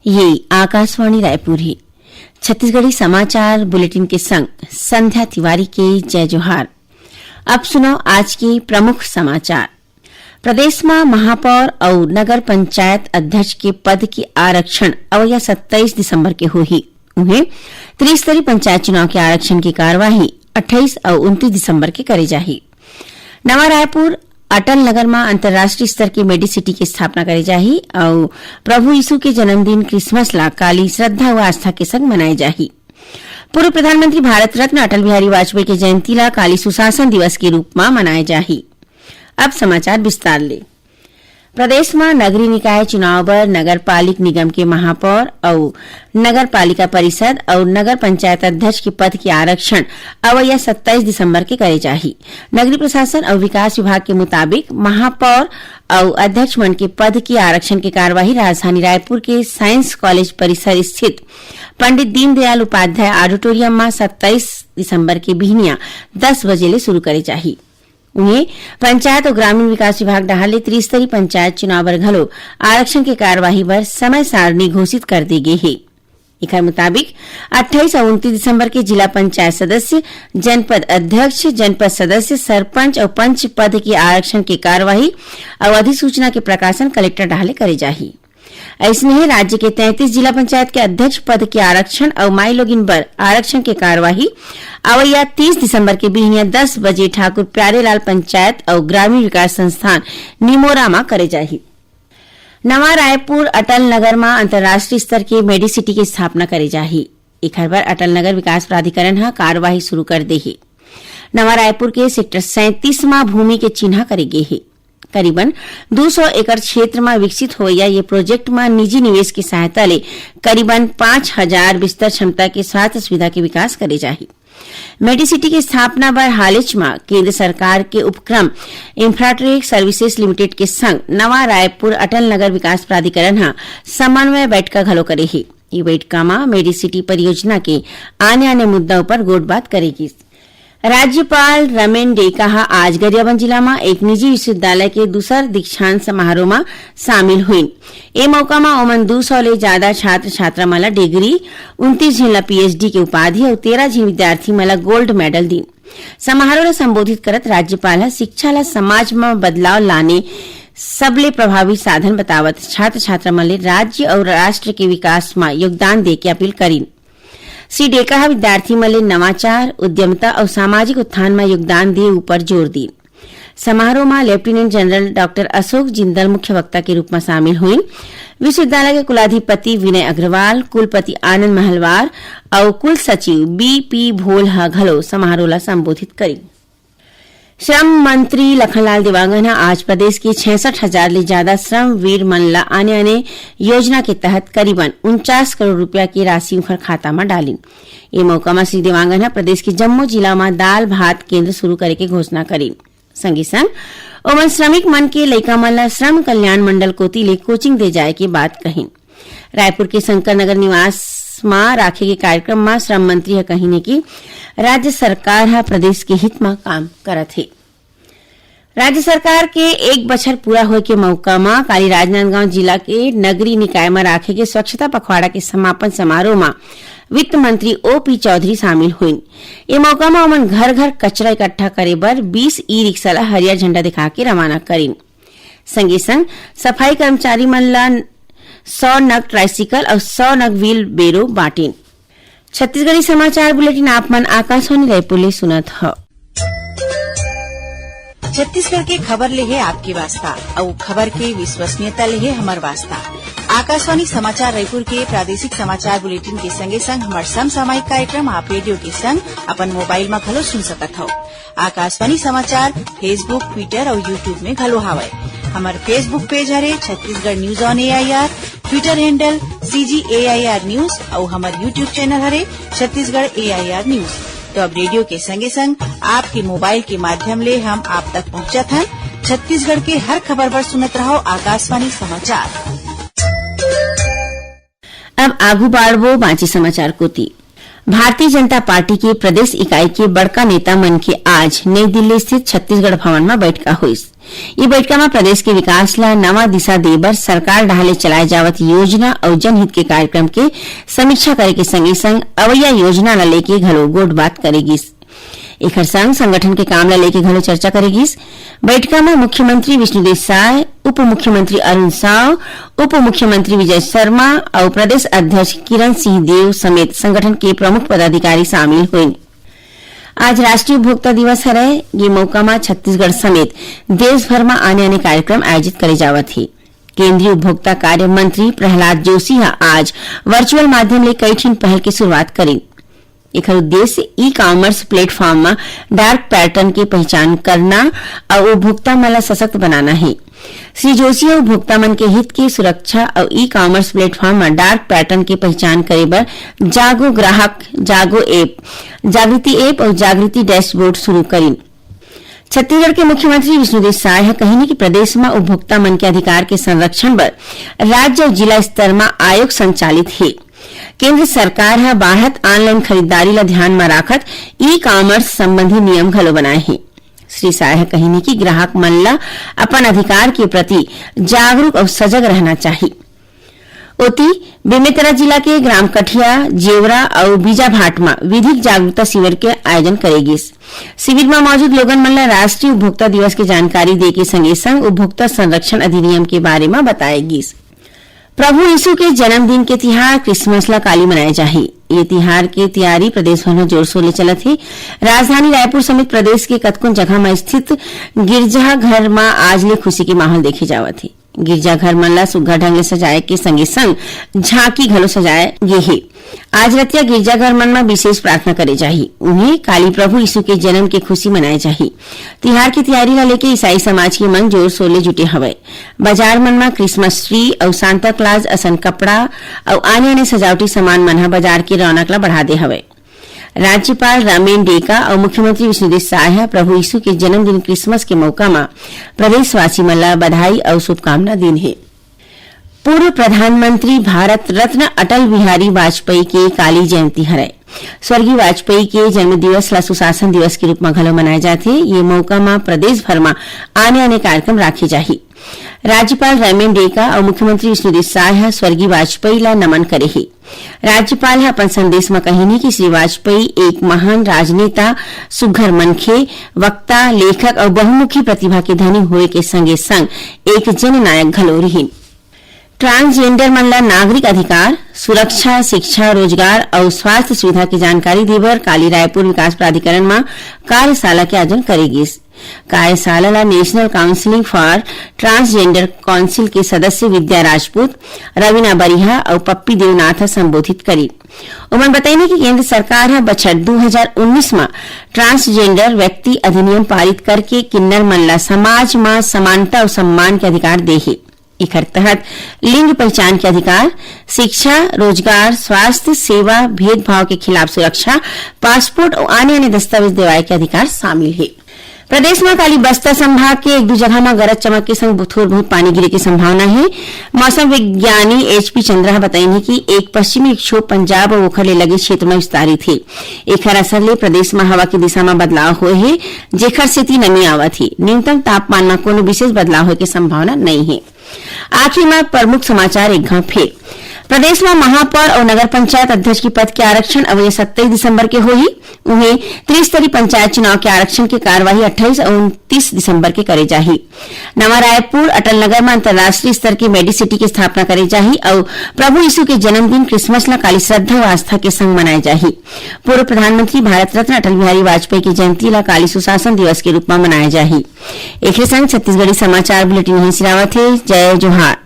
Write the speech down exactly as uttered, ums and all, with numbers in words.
ये आकाशवाणी रायपुर हे। छत्तीसगढ़ी समाचार बुलेटिन के संग संध्या तिवारी के जय जोहार। अब सुनव आज के प्रमुख समाचार। प्रदेश म महापौर अउ नगर पंचायत अध्यक्ष के पद के आरक्षण अवइया सत्ताईस दिसंबर के होही। उहें, त्रिस्तरीय पंचायत चुनाव के आरक्षण के कार्यवाही अट्ठाईस अउ उनतीस दिसंबर के करे जाही। नवा रायपुर अटल नगर म अंतर्राष्ट्रीय स्तर के मेडिसिटी के स्थापना करे जाही अउ प्रभु यीशु के जन्मदिन क्रिसमस ला काली श्रद्धा अउ आस्था के संग मनाए जाही। पूर्व प्रधानमंत्री भारत रत्न अटल बिहारी वाजपेयी के जयंती ला काली सुशासन दिवस के रूप म मनाए जाही। अब समाचार विस्तार ले। प्रदेश म नगरीय निकाय चुनाव बर नगर पालिक निगम के महापौर अउ नगर पालिका परिषद अउ नगर पंचायत अध्यक्ष के पद के आरक्षण अवइया सत्ताईस दिसंबर के करे जाही। नगरीय प्रशासन अउ विकास विभाग के मुताबिक महापौर अउ अध्यक्ष मन के पद के आरक्षण के कार्यवाही राजधानी रायपुर के साइंस कॉलेज परिसर स्थित पंडित दीनदयाल उपाध्याय ऑडिटोरियम म सत्ताईस दिसंबर के बिहनिया दस बजे ले शुरू करे जाही। उहें, पंचायत अउ ग्रामीण विकास विभाग डहार ले त्रिस्तरीय पंचायत चुनाव बर घलो आरक्षण के कार्यवाही बर समय सारणी घोषित कर दे गे हे। एखर मुताबिक, अट्ठाईस अउ उनतीस दिसंबर के जिला पंचायत सदस्य, जनपद अध्यक्ष, जनपद सदस्य, सरपंच अउ पंच पद के आरक्षण के कार्यवाही अउ अधिसूचना के प्रकाशन कलेक्टर डहार ले करे जाही। अइसने ही राज्य के तैंतीस जिला पंचायत के अध्यक्ष पद के आरक्षण अउ माईलोगिन बर आरक्षण के कार्यवाही अवइया तीस दिसंबर के बिहनिया दस बजे ठाकुर प्यारेलाल पंचायत अउ ग्रामीण विकास संस्थान निमोरा म करे जाही। नवा रायपुर अटल नगर म अंतर्राष्ट्रीय स्तर के मेडिसिटी के स्थापना करे जाही। एखर बर अटल नगर विकास प्राधिकरण ह कार्यवाही शुरू कर दे हे। नवा रायपुर के सेक्टर सैंतीस म भूमि के चिन्हा करे गे हे। करीबन दू सौ एकड़ क्षेत्र म विकसित होवइया ये प्रोजेक्ट म निजी निवेश के सहायता ले करीबन पाँच हजार बिस्तर क्षमता के स्वास्थ्य सुविधा के विकास करे जाही। मेडिसिटी के स्थापना बर हालेच म केंद्र सरकार के उपक्रम इंफ्राटेक सर्विसेज लिमिटेड के संग नवा रायपुर अटल नगर विकास प्राधिकरण ह समन्वय बैठका घलो करे हे। ये बैठका म मेडिसिटी परियोजना के आने-आने मुद्दा ऊपर गोठबात करे गिस। राज्यपाल रमेन डेका ह आज गरियाबंद जिला म एक निजी विश्वविद्यालय के दूसर दीक्षांत समारोह म शामिल होइन। ए मौका म ओमन दू सौ ले जादा छात्र-छात्रा मन ल डिग्री, उनतीस झिन ल पीएचडी के उपाधि अउ तेरह झिन विद्यार्थी मन ल गोल्ड मेडल दीन। समारोह ल संबोधित करत राज्यपाल ह शिक्षा ल समाज म बदलाव लाने सबले प्रभावी साधन बतावत छात्र-छात्रा मन ले राज्य अउ राष्ट्र के विकास म योगदान दे के अपील करिन। श्री डेका ह विद्यार्थी मन ले नवाचार, उद्यमता अउ सामाजिक उत्थान म योगदान दे ऊपर जोर दीन। समारोह म लेफ्टिनेंट जनरल डॉक्टर अशोक जिंदल मुख्य वक्ता के रूप म शामिल होइन। विश्वविद्यालय के कुलाधिपति विनय अग्रवाल, कुलपति आनंद महलवार अउ कुल सचिव बी पी भोल ह घलो समारोह ल संबोधित करिन। श्रम मंत्री लखनलाल देवांगन ह आज प्रदेश के छियासठ हजार ले जादा श्रम वीर मन ल आने-आने योजना के तहत करीबन उनचास करोड़ रुपया के राशि उंखर खाता म डालिन। ए मौका म श्री देवांगन ह प्रदेश के जम्मो जिला म दाल भात केंद्र शुरू करे के घोषणा करिन। संगे संग ओमन श्रमिक मन के लइका मन ल श्रम कल्याण मंडल कोति ले कोचिंग दे जाए के बात कहिन। रायपुर के शंकर नगर निवास म राखे के कार्यक्रम म श्रम मंत्री ह कहिन हे कि राज्य सरकार ह प्रदेश के हित म काम करत हे। राज्य सरकार के एक बछर पूरा होए के मौका म काली राजनांदगांव जिला के नगरी निकाय म राखे गे स्वच्छता पखवाड़ा के समापन समारोह म वित्त मंत्री ओ पी चौधरी शामिल होइन। ए मौका म ओमन घर-घर कचरा इकट्ठा करे बर बीस ई-रिक्शा ल हरियर झंडा दिखा के रवाना करिन। संगे संग सफाई कर्मचारी मन ल सौ नग ट्राइसिकल अउ सौ नग व्हील बेरो बांटिन। छत्तीसगढ़ी समाचार बुलेटिन आप मन आकाशवाणी रायपुर ले सुनत हव। छत्तीसगढ़ के खबर ले हे आपके वास्ता, अउ खबर के विश्वसनीयता ले हे हमर वास्ता। आकाशवाणी समाचार रायपुर के प्रादेशिक समाचार बुलेटिन के संगे संग हमर समसामयिक कार्यक्रम आप रेडियो के संग अपन मोबाइल म घलो सुन सकत हव। आकाशवाणी समाचार Facebook, Twitter अउ YouTube में घलो हावय। हमर Facebook पेज हरे Chhattisgarh news on AIR, Twitter handle CG AIR news अउ हमर YouTube चैनल हरे छत्तीसगढ़ एआईआर न्यूज। तो अब रेडियो के संगे संग आपके मोबाइल के माध्यम ले हम आप तक पहुंचत हन छत्तीसगढ़ के हर खबर बर सुनत रहव आकाशवाणी समाचार। अब आगू बाढ़बो बांचे समाचार कोति। भारतीय जनता पार्टी के प्रदेश इकाई के बड़का नेता मन के आज नई दिल्ली स्थित छत्तीसगढ़ भवन म बैठका होइस। ये बैठका म प्रदेश के विकास ला नवा दिशा दे बर सरकार डहार ले चलाए जावत योजना अउ जनहित के कार्यक्रम के समीक्षा करे के संगे संग अवैया योजना ला लेके घलो गोठ बात करे गिस। एखर संग संगठन के काम ला लेके घलो चर्चा करे गिस। बैठका म मुख्यमंत्री विष्णुदेव साय, उप मुख्यमंत्री अरुण साव, उप मुख्यमंत्री विजय शर्मा अउ प्रदेश अध्यक्ष किरण सिंह देव समेत संगठन के प्रमुख पदाधिकारी शामिल होइन। आज राष्ट्रीय उपभोक्ता दिवस हरय। ये मौका म छत्तीसगढ़ समेत देश भर म आने-आने कार्यक्रम आयोजित करे जावत हे। केंद्रीय उपभोक्ता कार्य मंत्री प्रहलाद जोशी ह आज वर्चुअल माध्यम ले कई ठिन पहल के शुरुआत करिन। एखर उद्देश्य ई-कॉमर्स प्लेटफॉर्म म डार्क पैटर्न के पहचान करना अउ उपभोक्ता मन ल सशक्त बनाना हे। श्री जोशी ह उपभोक्ता मन के हित के सुरक्षा अउ ई-कॉमर्स प्लेटफॉर्म म डार्क पैटर्न के पहचान करे बर जागो ग्राहक, जागो ऐप, जागृति ऐप अउ जागृति डैशबोर्ड शुरू करिन। छत्तीसगढ़ के मुख्यमंत्री विष्णुदेव साय ह कहिन कि प्रदेश म उपभोक्ता मन के अधिकार के संरक्षण बर राज्य अउ जिला स्तर म आयोग संचालित हे। केंद्र सरकार ह बाढ़त ऑनलाइन खरीदारी ल ध्यान म राखत ई-कॉमर्स संबंधी नियम घलो बनाए हे। श्री साय ह कहिन कि ग्राहक मन ल अपन अधिकार के प्रति जागरूक अउ सजग रहना चाही। ओती, बेमेतरा जिला के ग्राम कठिया, जेवरा अउ बीजाभाट म विधिक जागरूकता शिविर के आयोजन करे गिस। शिविर म मौजूद लोगन मन ल राष्ट्रीय उपभोक्ता दिवस के जानकारी दे के संगे संग उपभोक्ता संरक्षण अधिनियम के बारे म बताए गिस। प्रभु यीशु के जन्मदिन के तिहार क्रिसमस ल काली मनाए जाही। ये तिहार के तैयारी प्रदेश भर म जोर शोर ले चलत हे। राजधानी रायपुर समेत प्रदेश के कतकोन जगह म स्थित गिरजाघर म आज ले खुशी के माहौल देखे जावत हे। गिरजाघर मन ला सुग्घर ढंग ले सजाए के संगे संग झांकी घलो सजाए गे हे। आज रतिया गिरजाघर मन म विशेष प्रार्थना करे जाही। उहें, काली प्रभु यीशु के जन्म के खुशी मनाए जाही। तिहार के तैयारी ला लेके ईसाई समाज के मन जोर शोर ले जुटे हवय। बाजार मन म क्रिसमस ट्री अउ सांता क्लॉज असन कपड़ा अउ आने-आने सजावटी सामान मन ह बाजार के रौनक ला बढ़ा दे हवय। राज्यपाल रामेन डेका अउ मुख्यमंत्री विष्णुदेव साय ह प्रभु यीशु के जन्मदिन क्रिसमस के मौका म प्रदेशवासी मन ल बधाई अउ शुभकामना दीन हे। पूर्व प्रधानमंत्री भारत रत्न अटल बिहारी वाजपेयी के काली जयंती हरय। स्वर्गीय वाजपेयी के जन्म दिवस ल सुशासन दिवस के रूप म घलो मनाए जाथे। ये मौका म प्रदेश भर म आने-आने कार्यक्रम राखे जाही। राज्यपाल रामेन डेका अउ मुख्यमंत्री विष्णुदेव साय ह स्वर्गीय वाजपेयी ल नमन करे हे। राज्यपाल ह अपन संदेश म कहिन हे कि श्री वाजपेयी एक महान राजनेता, सुघर मनखे, वक्ता, लेखक अउ बहुमुखी प्रतिभा के धनी होए के संगे संग एक जननायक घलो रिहिन। ट्रांसजेंडर मन ल नागरिक अधिकार, सुरक्षा, शिक्षा, रोजगार अउ स्वास्थ्य सुविधा के जानकारी देबर काली रायपुर विकास प्राधिकरण म कार्यशाला के आयोजन करे गिस। कार्यशाला ल National Counselling for Transgender Council के सदस्य विद्या राजपूत, रवीना बरिहा अउ पप्पी देवनाथ ह संबोधित करिन। ओमन बताइन कि केंद्र सरकार ह बछर दू हजार उन्नीस म ट्रांसजेंडर व्यक्ति अधिनियम पारित करके किन्नर मन ल समाज म समानता अउ सम्मान के अधिकार दे हे। एखर तहत लिंग पहचान के अधिकार, शिक्षा, रोजगार, स्वास्थ्य सेवा, भेदभाव के खिलाफ सुरक्षा, पासपोर्ट अउ आने-आने दस्तावेज देवाए के अधिकार शामिल हे। प्रदेश म काली बस्तर संभाग के एक दू जगह म गरज चमक के संग थोर बहुत पानी गिरे के संभावना हे। मौसम विज्ञानी एच पी चंद्रा ह बताइन हे कि एक पश्चिमी विक्षोभ पंजाब अउ ओखर ले लगे क्षेत्र म विस्तारित हे। एखर असर ले प्रदेश म हवा के दिशा म बदलाव होए हे, जेखर सेती नमी आवत हे। न्यूनतम तापमान म कोनो विशेष बदलाव होए के संभावना नइ हे। आखिर म प्रमुख समाचार एक घाव फेर। प्रदेश म महापौर अउ नगर पंचायत अध्यक्ष के पद के आरक्षण अवइया सत्ताईस दिसंबर के होही। उहें, त्रिस्तरीय पंचायत चुनाव के आरक्षण के कार्यवाही अट्ठाईस अउ उनतीस दिसंबर के करे जाही। नवा रायपुर अटल नगर म अंतर्राष्ट्रीय स्तर के मेडिसिटी के स्थापना करे जाही अउ प्रभु यीशु के जन्मदिन क्रिसमस ल काली श्रद्धा अउ आस्था के संग मनाए जाही। पूर्व प्रधानमंत्री भारत रत्न अटल बिहारी वाजपेयी के जयंती ल काली सुशासन दिवस के रूप म मनाए जाही। एखरे संग छत्तीसगढ़ी समाचार बुलेटिन यहीं सिरावत हे। जय जोहार।